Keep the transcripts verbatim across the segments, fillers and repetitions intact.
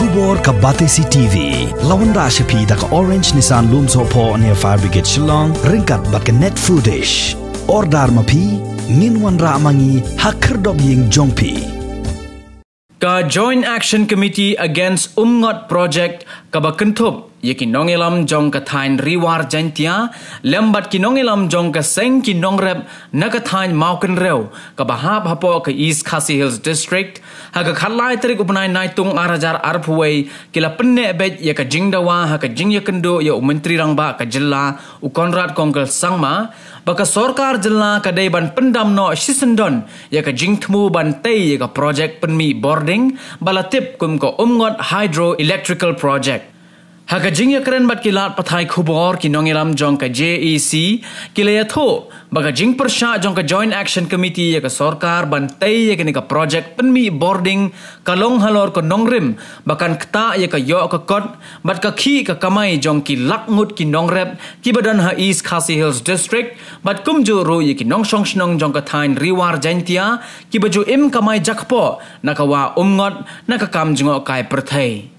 Khubor ka Batesi T V la wanrah sha phi da ka Orange Nissan Lumsohphoh near Fire Brigade Shillong ryngkat bad ka Net Foodish. Order ma phi, ngin wanrah ma ngi ha khyrdop ïing jong phi. Ka Joint Action Committee Against Umngot Project kaba kynthup ïa ki nongïalam jong ka thaiñ Ri War Jaintia lem bad ki nongïalam jong ka seng ki nongrep na ka thaiñ Mawkynrew kaba hap hapoh ka East Khasi Hills District, ha ka khatlai tarik u bnai Naitung arhajar arphew wei, ki la pynneh beit ïa ka jingdawa ha ka jingïakynduh ïa u Myntri Rangbah ka jylla, u Conrad Kongkal Sangma, ba ka sorkar jylla ka dei ban pyndam noh shisyndon ïa ka jingthmu ban tei ïa ka projek pynmih bording ba la tip kum ka Umngot Hydro Electrical Project. Ha ka jingïakren bad ki lad pathai khubor, ki nongïalam jong ka J A C ki la ïathuh ba ka jingpyrshah jong ka Joint Action Committee ïa ka sorkar ban tei ïa kane ka projek pynmih bording ka long halor ka nongrim ba kan ktah ïa ka ïoh ka kot bad ka khih ka kamai jong ki lak ngut ki nongrep kiba don ha East Khasi Hills District, bad kumjuh ruh ïa ki nongshong shnong jong ka thaiñ Ri War Jaintia kiba ju im kamai jakpoh na ka wah Umngot na ka kam jngohkai pyrthei.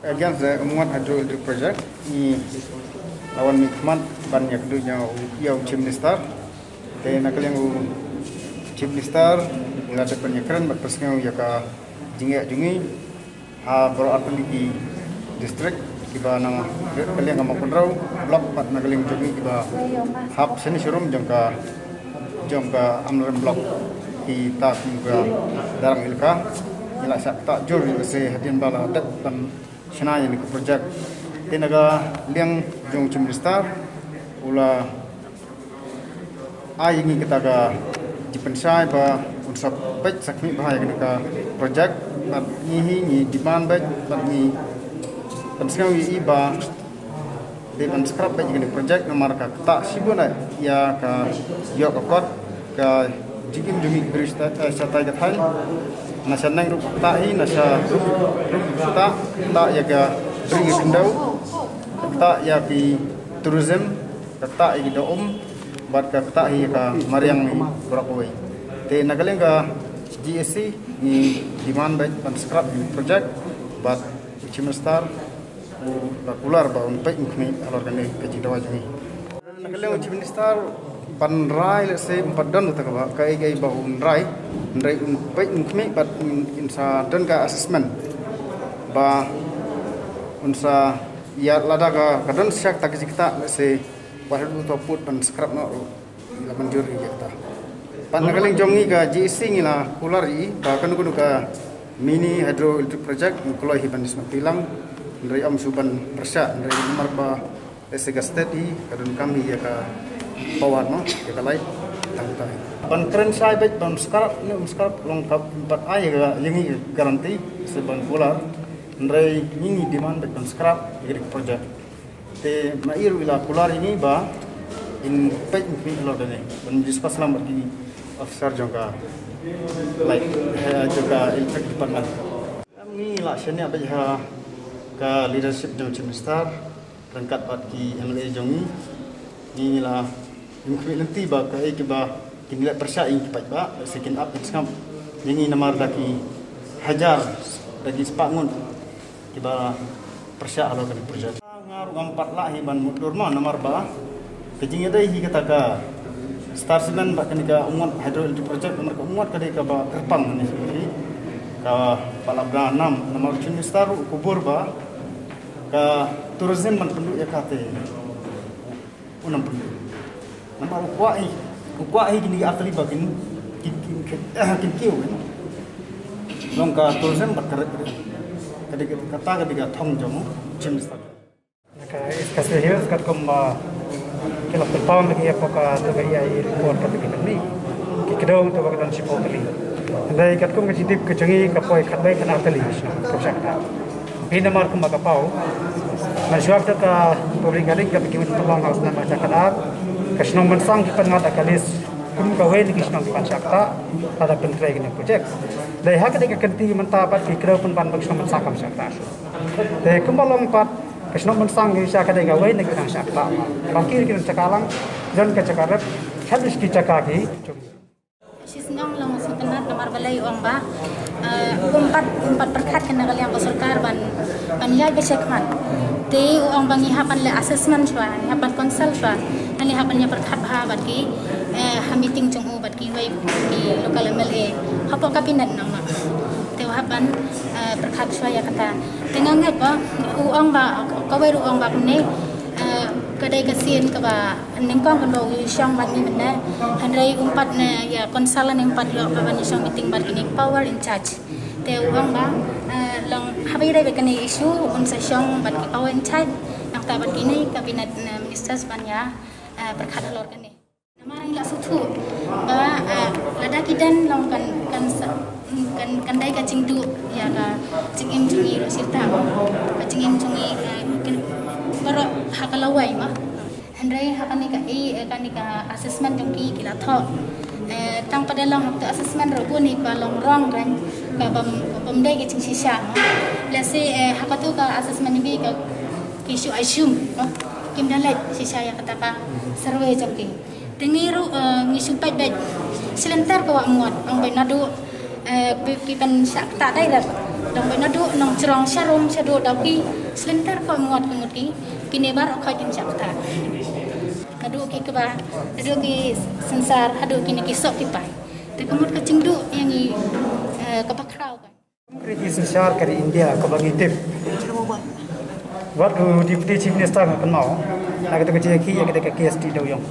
Against the Umngot Hydroelectric Project, ngi la wan mih khmat ban ïakynduh ïa u, ïa u Chief Minister. Te na ka liang u Chief Minister u la dep ban ïakren bad pynsngew ïa ka jingeh jong ngi ha baroh artylli ki district kiba na ka liang ka Mawkynrew block bad na ka liang jong ngi kiba hap shane sharum jong ka, jong ka Amlarem block, kita kum ka Darrang Elaka. Ngi la shah ktah jur ïa lehse hadien ba la dep ban shna ïa kane ka project. Te na ka liang jong u Chief Minister u la ai ïa ngi kata ka jingpynshai ba un sa peit sa khmih bha ïa kane ka project, bad ngi hi ngi demand beit bad ngi pynsngew ïa i ba dei ban scrap beit ïa kane ka project namar ka ktah shibun ïa ka ïoh ka kot, ka jingim jong ngi ki briew shatai, eh, shatai ka thaiñ. Na shaneng ruh ka ktah hi, na sha ruh, ruh ka ktah, ktah ïa ka bri ka khyndew, ktah ïa ki tourism, ktah ïa ki doh um, bad ka ktah hi ïa ka mariang hi baroh kawei. Te na ka liang ka J A C ngi demand beit ban scrap ïa ka project, bad u Chief Minister u la kular ba un peit un khmih halor kane ka jingdawa jong ngi. Na ka liang u Chief Minister ban rai lehse um pat don uta kaba kaei kaei ba un rai, hynrei un peit un khmih bad un, un sa don ka assessment ba un sa ïa lada ka, ka don sha kata ka jingktah lehse wat haduh uta pud ban scrap noh ruh la mynjur hi ïa kata. Pat na ka liang jong ngi ka J A C ngi la kular ïa i ba kano kano ka mini hydroelectric project ngi kloi hi ban snoh tilang, hynrei ym shu ban pyrshah, hynrei namar ba lehse ka state hi ka donkam hi ïa ka power noh, ïa ka light, tang tai. Ban kren shai beit ban scrap ne um scrap long ka pat ai ïa ka, ïa ngi ka guarantee se ban kular, hynrei ngi ngi demand beit ban scrap ïa ka project. Te ma i ruh i la kular ïa ngi ba in peit in khmih halor kane ban discuss lang bad ki officer jong ka light, eh, jong ka electric department. Ngi la shaniah beit ha ka leadership jong Chief Minister ryngkat bad ki M L A jong ngi. Ngi la im khmih lynti ba kaei kiba kin leh pyrshah ïa ngi ki paidbah, lehse kin ap kin sngap ïa ngi namar da ki hajar, da ki spah ngut kiba pyrshah halor kane ka project. Nga ruh ngam pat lah hi ban mutdur mo namar ba ka jingïadei hi kata ka Star Cement bad kane ka Umngot Hydroelectric Project, namar ka Umngot ka dei kaba kyrpang hangne sha phi. Ka pat lah ba nam namar u Chief Minister ruh u kubur ba ka tourism ban pynduh ïa kata. U nang pynduh. Namar u kwah hi, u kwah hi kine ki artylli ba kin, kin, kin, kin, kin kiew kin. Long ka tourism bad ka rit. Ka dei ka, kata ka dei ka thong jong u Chief Minister. Na ka East Khasi Hills katkum ba ki la pynpaw na ki ïa pok ka to ka ïa i report ka to ki pynmih. Ki kdew to ba ka don shiphew tylli. Hynrei katkum ka jingtip ka jong ngi ka poi khatwei khatar tylli shnong ka shakta. Phi namar kumba ka paw. Mynshuwa ka to ka public hearing ka phi ki mut pynlong ha u snem ar hajar khatar. Ka shnong Mynsang ki pynngat ha ka list kum kawei na ki shnong ki pan shakta lada pyntrei kane ka project. Dei ha ka dei ka kynti mynta pat ki kdew pynban ba ka shnong Mynsang kam shakta. Te kumba long pat ka shnong Mynsang ki sha ka dei kawei na ki dang shakta. Ba ki ki dang shakta lang, don ka jaka rep, khat ki jaka ki. Shi snem long sngewtynnat namar ba la U ong ba, eh, um pat, um pat pyrkhat kane ka liang ka sorkar ban, ban ïaid ba shai khmat. Te u ong ba ngi hap ban leh assessment shuwa, ngi hap ban consult shuwa, ngi hap ban ïa pyrkhat bha bad ki, eh, ha meeting jong u bad kiwei ki local M L A hapoh cabinet nang ma. Te u hap ban, eh, pyrkhat shuwa ïa kata. Te nga ngeit ba u ong ba, kawei ruh u ong ba kumne, eh, ka dei ka sien kaba nyngkong kan ba u shong bad ngi mynne. Hynrei um pat ne ïa consult ne um pat ïoh ba ban shong meeting bad kine power in charge. Te u ong ba, eh, long haba ïadei bad kane issue un sa shong bad ki power in charge, nangta bad kine cabinet ne ministers ban ïa, eh, pyrkhat halor kane. Namar ngi la sngewthuh ba, eh, lada ki dang long kan, kan sa, kan, kan dei ka jingduh ïa ka jingim jong ngi ruh sirta, ka jingim jong ngi, eh, kan baroh ha ka lawei ma. Hynrei ha kane ka, eh, kane ka assessment jong ki, ki la thoh, eh, tang pat da long ha ka assessment ruh bun hi ba long wrong kan, ka bym, bym dei ka jingshisha ma. Lehse, eh, ha katu ka assessment jong ki ka, ki shu assume ma, kim da leit shisha ïa kata ka survey jong ki. Te ngi ruh, eh, ngi shu peit beit. Shi lynter ka wah mot, ong beit naduh, eh, ki, ki pynshah ktah direct. Ong beit naduh Nongchrong sharum shaduh Dawki, shi lynter ka wah mot ka mut ki. Kine baroh khoit kim shah ktah. Naduh ki kba, naduh ki synsar haduh kine ki soh ki pai. Te ka mut ka jingduh ïa ngi, eh, kaba khraw ka. Ka ri synshar ka ri India kaba ngi tip. Wat u Deputy Chief Minister nga kynmaw na kata ka jingïakhih ïa kata ka case T. Dewiong.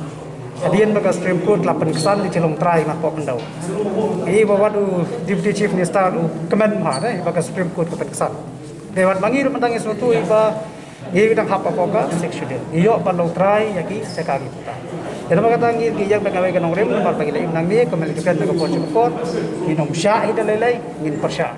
Hadien ba ka Supreme Court la pynksan, ka jinglong trai nga kwah pyndaw. Ïa ba wat u Deputy Chief Minister u kmen bha de ba ka Supreme Court ka pynksan. Te wat ma ngi ruh mynta ngi sngewthuh ïa ba ngi dang hap hapoh ka Sixth Schedule. Ngi ïoh ban long trai ïa ki jaka ki puta. Te namar kata ngi, ngi ïeng bad kawei ka nongrim namar ba ngi la im nangne, ka Mel Duken na ka por jong ka por. Ngin ym shah hi da lei lei, ngin pyrshah.